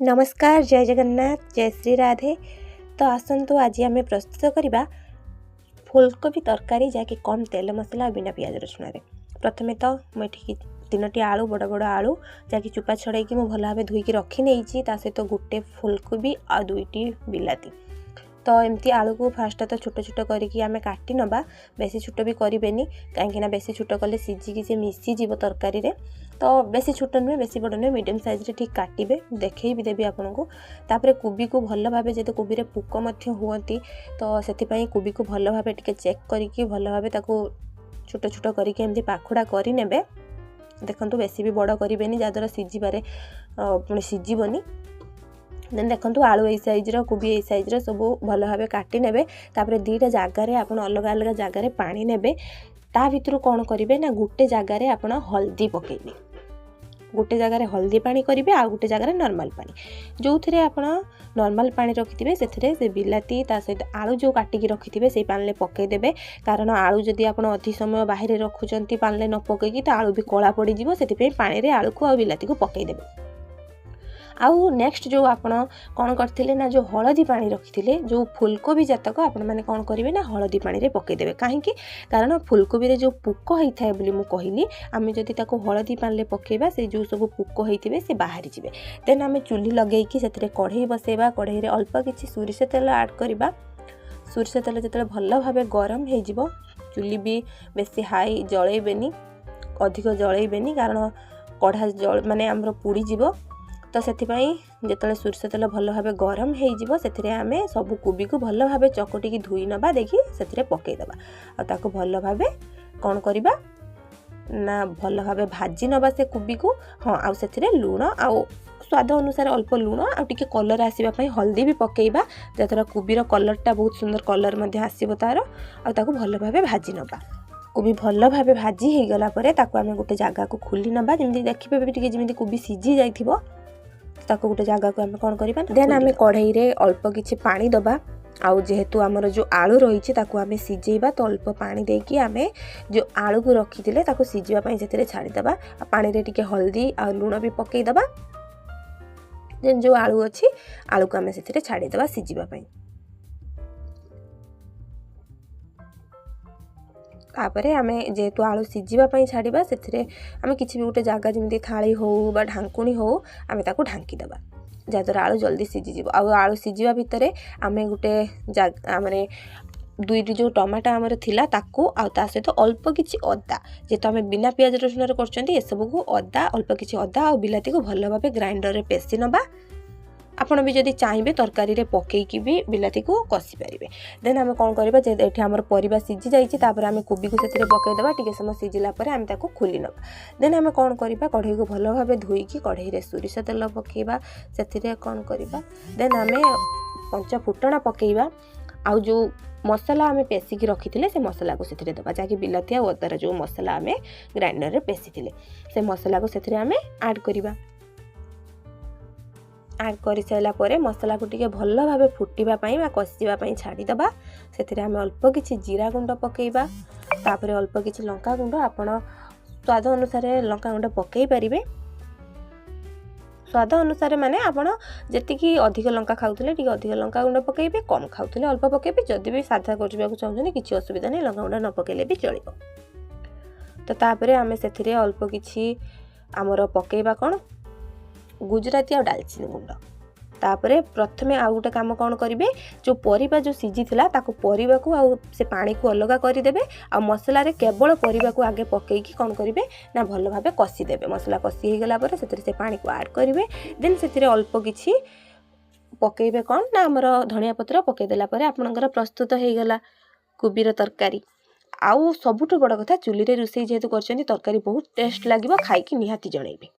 ନମସ୍କାର, ଜୟ ଜଗନ୍ନାଥ, ଜୟ ଶ୍ରୀ ରାଧେ। ତ ଆସନ୍ତୁ, ଆଜି ଆମେ ପ୍ରସ୍ତୁତ କରିବା ଫୁଲକୋବି ତରକାରୀ, ଯାହାକି କମ୍ ତେଲ ମସଲା ଆଉ ବିନା ପିଆଜ ରସୁଣରେ। ପ୍ରଥମେ ତ ମୁଁ ଏଠିକି 3ଟି ଆଳୁ, ବଡ଼ ବଡ଼ ଆଳୁ, ଯାହାକି ଚୁପା ଛଡ଼େଇକି ମୁଁ ଭଲ ଭାବେ ଧୋଇକି ରଖିନେଇଛି। ତା ସହିତ ଗୋଟେ ଫୁଲକୋବି ଆଉ 2ଟି ବିଲାତି। ତ ଏମିତି ଆଳୁକୁ ଫାଷ୍ଟ ତ ଛୋଟ ଛୋଟ କରିକି ଆମେ କାଟି ନେବା। ବେଶୀ ଛୋଟ ବି କରିବେନି, କାହିଁକିନା ବେଶୀ ଛୋଟ କଲେ ସିଝିକି ସେ ମିଶିଯିବ ତରକାରୀରେ। ତ ବେଶୀ ଛୋଟ ନୁହେଁ, ବେଶୀ ବଡ଼ ନୁହେଁ, ମିଡ଼ିୟମ୍ ସାଇଜ୍ରେ ଠିକ୍ କାଟିବେ। ଦେଖେଇ ବି ଦେବି ଆପଣଙ୍କୁ। ତାପରେ କୋବିକୁ ଭଲ ଭାବେ, ଯେହେତୁ କୋବିରେ ପୋକ ମଧ୍ୟ ହୁଅନ୍ତି, ତ ସେଥିପାଇଁ କୋବିକୁ ଭଲ ଭାବେ ଟିକେ ଚେକ୍ କରିକି ଭଲ ଭାବେ ତାକୁ ଛୋଟ ଛୋଟ କରିକି ଏମିତି ପାଖୁଡ଼ା କରିନେବେ। ଦେଖନ୍ତୁ, ବେଶୀ ବି ବଡ଼ କରିବେନି, ଯାହାଦ୍ୱାରା ସିଝିବାରେ ପୁଣି ସିଝିବନି। ଦେନ୍ ଦେଖନ୍ତୁ, ଆଳୁ ଏଇ ସାଇଜ୍ର, କୋବି ଏଇ ସାଇଜ୍ର, ସବୁ ଭଲ ଭାବେ କାଟି ନେବେ। ତାପରେ 2ଟା ଜାଗାରେ ଆପଣ ଅଲଗା ଅଲଗା ଜାଗାରେ ପାଣି ନେବେ। ତା ଭିତରୁ କ'ଣ କରିବେ ନା, ଗୋଟେ ଜାଗାରେ ଆପଣ ହଳଦୀ ପକାଇବେ, ଗୋଟେ ଜାଗାରେ ହଳଦୀ ପାଣି କରିବେ ଆଉ ଗୋଟେ ଜାଗାରେ ନର୍ମାଲ୍ ପାଣି। ଯେଉଁଥିରେ ଆପଣ ନର୍ମାଲ୍ ପାଣି ରଖିଥିବେ, ସେଥିରେ ସେ ବିଲାତି ତା ସହିତ ଆଳୁ ଯେଉଁ କାଟିକି ରଖିଥିବେ, ସେଇ ପାଣିରେ ପକାଇଦେବେ। କାରଣ ଆଳୁ ଯଦି ଆପଣ ଅଧିକ ସମୟ ବାହାରେ ରଖୁଛନ୍ତି ପାଣିରେ ନ ପକାଇକି, ତ ଆଳୁ ବି କଳା ପଡ଼ିଯିବ। ସେଥିପାଇଁ ପାଣିରେ ଆଳୁକୁ ଆଉ ବିଲାତିକୁ ପକାଇଦେବେ। ଆଉ ନେକ୍ସଟ ଯେଉଁ ଆପଣ କ'ଣ କରିଥିଲେ ନା, ଯେଉଁ ହଳଦୀ ପାଣି ରଖିଥିଲେ, ଯେଉଁ ଫୁଲକୋବି ଜାତକ ଆପଣମାନେ କ'ଣ କରିବେ ନା, ହଳଦୀ ପାଣିରେ ପକାଇଦେବେ। କାହିଁକି? କାରଣ ଫୁଲକୋବିରେ ଯେଉଁ ପୋକ ହେଇଥାଏ ବୋଲି ମୁଁ କହିଲି, ଆମେ ଯଦି ତାକୁ ହଳଦୀ ପାଣିରେ ପକାଇବା, ସେ ଯେଉଁ ସବୁ ପୋକ ହେଇଥିବେ ସେ ବାହାରିଯିବେ। ଦେନ୍ ଆମେ ଚୁଲି ଲଗେଇକି ସେଥିରେ କଢ଼େଇ ବସେଇବା। କଢ଼େଇରେ ଅଳ୍ପ କିଛି ସୋରିଷ ତେଲ ଆଡ଼୍ କରିବା। ସୋରିଷ ତେଲ ଯେତେବେଳେ ଭଲ ଭାବେ ଗରମ ହେଇଯିବ, ଚୁଲି ବି ବେଶୀ ହାଇ ଜଳେଇବେନି, ଅଧିକ ଜଳେଇବେନି, କାରଣ କଢ଼ା ମାନେ ଆମର ପୋଡ଼ିଯିବ। ତ ସେଥିପାଇଁ ଯେତେବେଳେ ସୋରିଷ ତେଲ ଭଲ ଭାବେ ଗରମ ହେଇଯିବ, ସେଥିରେ ଆମେ ସବୁ କୋବିକୁ ଭଲ ଭାବେ ଚକଟିକି ଧୋଇ ନେବା, ଦେଇକି ସେଥିରେ ପକାଇଦେବା। ଆଉ ତାକୁ ଭଲ ଭାବେ କ'ଣ କରିବା ନା, ଭଲ ଭାବେ ଭାଜି ନେବା ସେ କୋବିକୁ। ହଁ, ଆଉ ସେଥିରେ ଲୁଣ ଆଉ ସ୍ୱାଦ ଅନୁସାରେ ଅଳ୍ପ ଲୁଣ ଆଉ ଟିକେ କଲର୍ ଆସିବା ପାଇଁ ହଳଦୀ ବି ପକାଇବା, ଯାହାଦ୍ୱାରା କୋବିର କଲର୍ଟା ବହୁତ ସୁନ୍ଦର କଲର୍ ମଧ୍ୟ ଆସିବ ତା'ର। ଆଉ ତାକୁ ଭଲ ଭାବେ ଭାଜି ନେବା। କୋବି ଭଲ ଭାବେ ଭାଜି ହେଇଗଲା ପରେ ତାକୁ ଆମେ ଗୋଟେ ଜାଗାକୁ ଖୋଲି ନେବା। ଯେମିତି ଦେଖିବେ ବି ଟିକେ ଯେମିତି କୋବି ସିଝି ଯାଇଥିବ, ତାକୁ ଗୋଟେ ଜାଗାକୁ ଆମେ କ'ଣ କରିବା, ଦେନ୍ ଆମେ କଢ଼େଇରେ ଅଳ୍ପ କିଛି ପାଣି ଦେବା। ଆଉ ଯେହେତୁ ଆମର ଯେଉଁ ଆଳୁ ରହିଛି ତାକୁ ଆମେ ସିଝେଇବା, ତ ଅଳ୍ପ ପାଣି ଦେଇକି ଆମେ ଯେଉଁ ଆଳୁକୁ ରଖିଥିଲେ ତାକୁ ସିଝିବା ପାଇଁ ସେଥିରେ ଛାଡ଼ିଦେବା। ଆଉ ପାଣିରେ ଟିକେ ହଳଦୀ ଆଉ ଲୁଣ ବି ପକାଇଦେବା। ଦେନ୍ ଯେଉଁ ଆଳୁ ଅଛି, ଆଳୁକୁ ଆମେ ସେଥିରେ ଛାଡ଼ିଦେବା ସିଝିବା ପାଇଁ। ତାପରେ ଆମେ ଯେହେତୁ ଆଳୁ ସିଝିବା ପାଇଁ ଛାଡ଼ିବା, ସେଥିରେ ଆମେ କିଛି ବି ଗୋଟେ ଜାଗା, ଯେମିତି ଥାଳି ହେଉ ବା ଢାଙ୍କୁଣୀ ହେଉ, ଆମେ ତାକୁ ଢାଙ୍କିଦେବା, ଯାହାଦ୍ୱାରା ଆଳୁ ଜଲ୍ଦି ସିଝିଯିବ। ଆଉ ଆଳୁ ସିଝିବା ଭିତରେ ଆମେ ଗୋଟେ ଜାଗା ମାନେ 2ଟି ଯେଉଁ ଟମାଟୋ ଆମର ଥିଲା ତାକୁ, ଆଉ ତା ସହିତ ଅଳ୍ପ କିଛି ଅଦା, ଯେହେତୁ ଆମେ ବିନା ପିଆଜ ରସୁଣରେ କରୁଛନ୍ତି, ଏସବୁକୁ ଅଦା, ଅଳ୍ପ କିଛି ଅଦା ଆଉ ବିଲାତିକୁ ଭଲ ଭାବେ ଗ୍ରାଇଣ୍ଡରରେ ପେଶି ନେବା। ଆପଣ ବି ଯଦି ଚାହିଁବେ ତରକାରୀରେ ପକାଇକି ବି ବିଲାତିକୁ କଷି ପାରିବେ। ଦେନ୍ ଆମେ କ'ଣ କରିବା, ଯେହେତୁ ଏଠି ଆମର ପରିବା ସିଝି ଯାଇଛି, ତାପରେ ଆମେ କୋବିକୁ ସେଥିରେ ପକାଇଦେବା। ଟିକେ ସମୟ ସିଝିଲା ପରେ ଆମେ ତାକୁ ଖୋଲି ନେବା। ଦେନ୍ ଆମେ କ'ଣ କରିବା, କଢ଼େଇକୁ ଭଲ ଭାବେ ଧୋଇକି କଢ଼େଇରେ ସୋରିଷ ତେଲ ପକାଇବା। ସେଥିରେ କ'ଣ କରିବା, ଦେନ୍ ଆମେ ପଞ୍ଚ ଫୁଟଣ ପକାଇବା। ଆଉ ଯେଉଁ ମସଲା ଆମେ ପେଶିକି ରଖିଥିଲେ, ସେ ମସଲାକୁ ସେଥିରେ ଦେବା, ଯାହାକି ବିଲାତି ଆଉ ଅଦାର ଯେଉଁ ମସଲା ଆମେ ଗ୍ରାଇଣ୍ଡରରେ ପେଶିଥିଲେ, ସେ ମସଲାକୁ ସେଥିରେ ଆମେ ଆଡ଼୍ କରିବା। ଆଡ଼୍ କରିସାରିଲା ପରେ ମସଲାକୁ ଟିକେ ଭଲ ଭାବେ ଫୁଟିବା ପାଇଁ ବା କଷିବା ପାଇଁ ଛାଡ଼ିଦେବା। ସେଥିରେ ଆମେ ଅଳ୍ପ କିଛି ଜିରା ଗୁଣ୍ଡ ପକାଇବା, ତାପରେ ଅଳ୍ପ କିଛି ଲଙ୍କା ଗୁଣ୍ଡ। ଆପଣ ସ୍ୱାଦ ଅନୁସାରେ ଲଙ୍କା ଗୁଣ୍ଡ ପକାଇ ପାରିବେ। ସ୍ୱାଦ ଅନୁସାରେ ମାନେ ଆପଣ ଯେତିକି ଅଧିକ ଲଙ୍କା ଖାଉଥିଲେ ଟିକେ ଅଧିକ ଲଙ୍କା ଗୁଣ୍ଡ ପକାଇବେ, କମ୍ ଖାଉଥିଲେ ଅଳ୍ପ ପକାଇବେ। ଯଦି ବି ସାଧା କରିବାକୁ ଚାହୁଁଛନ୍ତି, କିଛି ଅସୁବିଧା ନାହିଁ, ଲଙ୍କା ଗୁଣ୍ଡ ନ ପକାଇଲେ ବି ଚଳିବ। ତ ତାପରେ ଆମେ ସେଥିରେ ଅଳ୍ପ କିଛି ଆମର ପକାଇବା କ'ଣ, ଗୁଜୁରାତି ଆଉ ଡାଲଚିନି ଗୁଣ୍ଡ। ତାପରେ ପ୍ରଥମେ ଆଉ ଗୋଟେ କାମ କ'ଣ କରିବେ, ଯେଉଁ ପରିବା ଯେଉଁ ସିଝିଥିଲା ତାକୁ ପରିବାକୁ ଆଉ ସେ ପାଣିକୁ ଅଲଗା କରିଦେବେ। ଆଉ ମସଲାରେ କେବଳ ପରିବାକୁ ଆଗେ ପକାଇକି କ'ଣ କରିବେ ନା, ଭଲ ଭାବେ କଷିଦେବେ। ମସଲା କଷି ହେଇଗଲା ପରେ ସେଥିରେ ସେ ପାଣିକୁ ଆଡ଼୍ କରିବେ। ଦେନ୍ ସେଥିରେ ଅଳ୍ପ କିଛି ପକାଇବେ କ'ଣ ନା, ଆମର ଧନିଆ ପତ୍ର ପକାଇଦେଲା ପରେ ଆପଣଙ୍କର ପ୍ରସ୍ତୁତ ହେଇଗଲା କୋବିର ତରକାରୀ। ଆଉ ସବୁଠୁ ବଡ଼ କଥା, ଚୁଲିରେ ରୋଷେଇ ଯେହେତୁ କରିଛନ୍ତି, ତରକାରୀ ବହୁତ ଟେଷ୍ଟ ଲାଗିବ। ଖାଇକି ନିହାତି ଜଣେଇବେ।